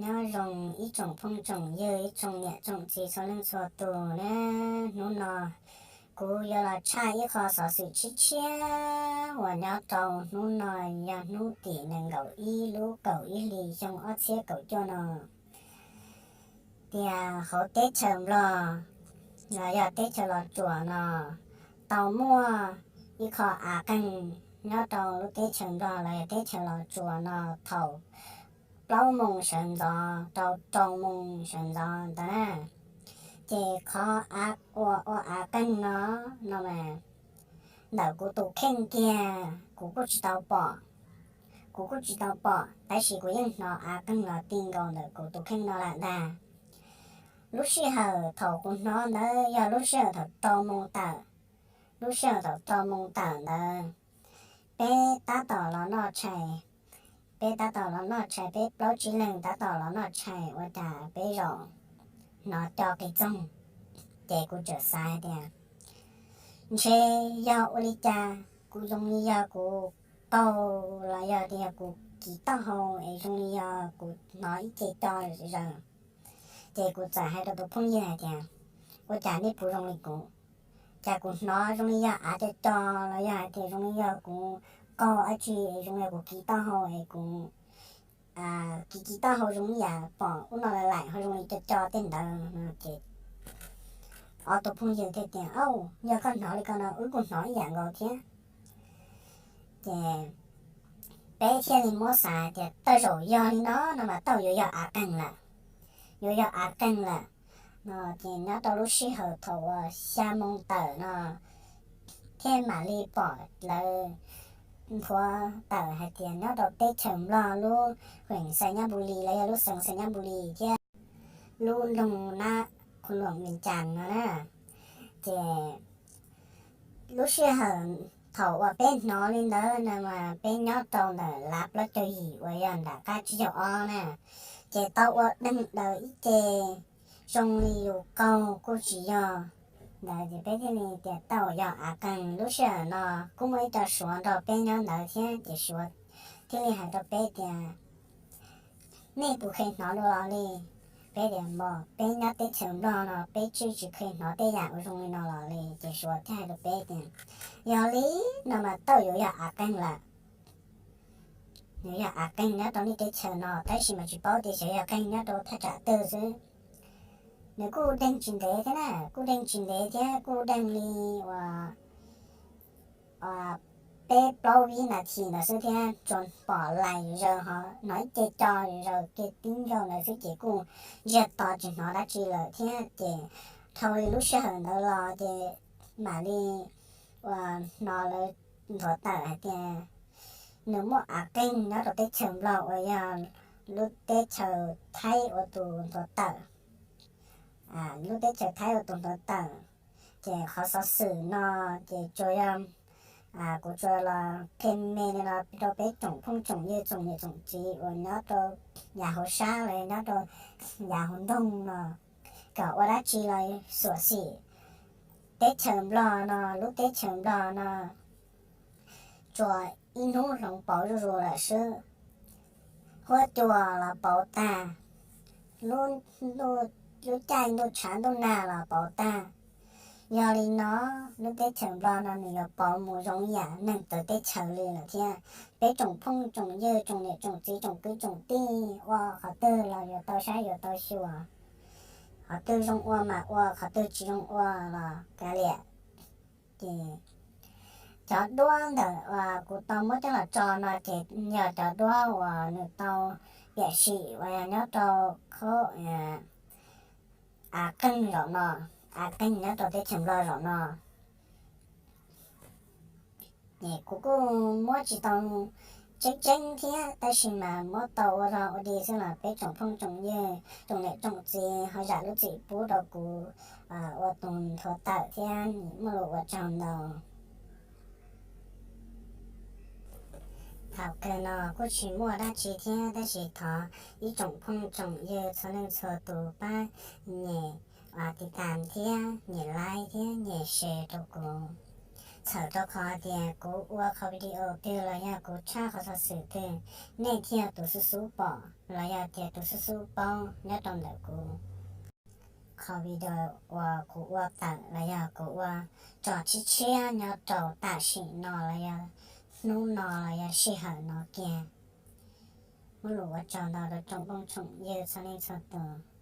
Nyob zoo ib tsoom phooj tsoom ywg, ib tsoom niam tsoom txiv txhua leej txhua tus na. Hnub no kuv yuav los tshaj ib qho xov xwm tshiab tshiab uas nyob rau hnub no, yog hnub tim nees nkaum ib lub kaum ib hlis xyoo ob txhiab kaum cuaj no, tias hauv teb chaws Nplog los yog teb chaws Los Tsuas no tau muaj ib qho av qeeg nyob rau lub teb chaws Nplog los yog teb chaws Los Tsuas no thaum plaub moos sawv ntxov rau rau moos sawv ntxov ntawd na. Ces qhov av, ua, ua av qeeg no, no mas ntawm kuv tus kheej kiag kuv kuj tsis tau pom, kuv kuj tsis tau pom, tab sis kuv yeej hnov av qeeg los ti nkaus ntawm kuv tus kheej no lawm ntag. Lub sij hawm thaum kuv hnov ntawd yog lub sij hawm thaum rau moos tawm. Lub sij hawm thaum rau moos tawm ntawd, peb tab tom los noj tshais, peb tab tom los noj tshais, peb plaub tsib leeg tab tom los noj tshais ua cas peb zaum hnov co qis txoog. Ces kuv txawm xav hais tias, ntshe yog ua li cas, kuv zoo li yog kuv qaug los yog tias kuv kiv taub hau es zoo li yog kuv hnov ib ce co zaws. Ces kuv txawm hais rau tus phooj ywg hais tias, ua cas nej puas zoo li kuv? Cas kuv hnov zoo li yog av co co los yog hais tias zoo li yog kuv qaug dab tsi es zoo li yog kuv kiv taub hau es kuv kiv kiv taub hau zoo li yam pom ub no lawm ho zoo li co co tej ntawd no. Ces ob tug phooj ywg thiaj tias, au, yog koj hnov li ko no wb kuj hnov ib yam nkaus thiab. Ces peb thiaj li muab xav tias tej zaum yog li no, no mas tej zaum yuav yog av qeeg lawm, yuav yog av qeeg lawm no. Ces nyob rau lub sij hawm thaum uas xya moo tawm no thiaj mam li pom lawv nthuav tawm hais tias nyob rau teb chaws Nplog lub kheem Xais Nyab Npu Lis los yog lub xeev Xais Nyab Npu Lis thiab lub nroog Nab Qhus Luam Vias Cas no na. Ces lub sij hawm thaum uas peb hnov li ntawd no mas peb nyob rau ntawm lav plaub caug yim uas yog nram qab tsib caug ob na, ces tau ua deeg daws ib ce zoo li yus qaug kuj tsis yog ntawd, ces peb thiaj li tias tej zaum yog av qeeg. Lub sij hawm no kuj muaj ib co Suav nrog peb nyob ntawd thiab, ces Suav thiaj li hais rau peb tias, nej puas kheev hnov dua los li? Peb tias, npog, peb nyob teb chaws Nplog no peb tsis, tsis kheev hnov tej yam uas zoo li no los li. Ces Suav thiaj hais rau peb tias, yog li no mas tej zaum yuav yog av qeeg lawm. Nws yog av qeeg nyob rau nej teb chaws no tab sis mas tsis paub tias xyov yog qeeg nyob rau thaj tsam twg xwb. Nws kuj deeg tsis ntev thiab na, kuj deeg tsis ntev thiab, kuj deeg li uas peb plaub vib nas this ntawd xwb thiab tsuas pom lais zaws ho hnov ib ce co zaws kiag tib nkaug ntawd xwb ces kuj ntsiag to tsis hnov dab tsi lawm thiab. Ces dhau li lub sij hawm ntawd los ces mam li uas hnov lawv nthuav tawm hais tias nws muaj av qeeg nyob rau teb chaws Nplog uas yog lub teb chaws Thaib ua tus nthuav tawm, lub teb chaws Thaib ua tus nthuav tawm. Ces qhov xov xwm no ces tsuas yog kuv tsuas los qhia me li no rau peb tsoom phooj tsoom ywg tsoom niam tsoom txiv uas nyob rau yav hauv sab los nyob rau yav hauv nroog no, kom ua dab tsi los xyuam xim teb chaws Nplog no, lub teb chaws Nplog no tsuas ib hnub hloov pauv zuj zus lawm xwb. Huab cua los pauv tag, lub caij ntuj tshav ntuj nag los pauv tag. Yog li no, lub teb chaws Nplog no nws yuav pauv mus zoo ib yam neeg txawv teb chaws li lawm thiab. Peb tsoom phooj tsoom ywg tsoom niam tsoom txiv tsoom kwv tsoom tij ua qhov twg los yuav tau saib yuav tau xyuas, qhov twg zoo ua mas ua, qhov twg tsis zoo ua los kav liam. Ces cov duab ntawm uas kuv tau muab coj los tso no ces yog cov duab uas nws tau piam sim uas yog nyob rau qhov av qeeg zaum no, av qeeg nyob rau teb chaws Nplog zaum no. Kuv kuj muab tsis tau tseeb tseeb thiab tab sis mas muab tau ua rog ua dig xwb los peb tsoom phooj tsoom ywg tsoom niam tsoom txiv ho zam lub txim pub rau kuv ua tus nthuav tawm thiab muaj lus ua tsaug ntau. Thaum kawg no kuj tsis muaj dab tsi thiab tab sis thov ib tsoom phooj tsoom ywg txhua leej txhua tus pab nyem tiv tam thiab nyem like thiab nyem share rau kuv. Txhawm rau qhov hais tias kuv ua qhov video twg los yog kuv tshaj qhov xov xwm twg, nej thiaj yog tus xub xub pom los yog tias tus xub xub paub nyob rau ntawm kuv. Qhov video uas kuv ua tawm los yog kuv ua tso tshiab tshiab nyob rau tam sim no los yog hnub no los yog sij hawm no kiag. Muaj lus ua tsaug ntau rau tsoom phooj tsoom ywg txhua leej txhua tus.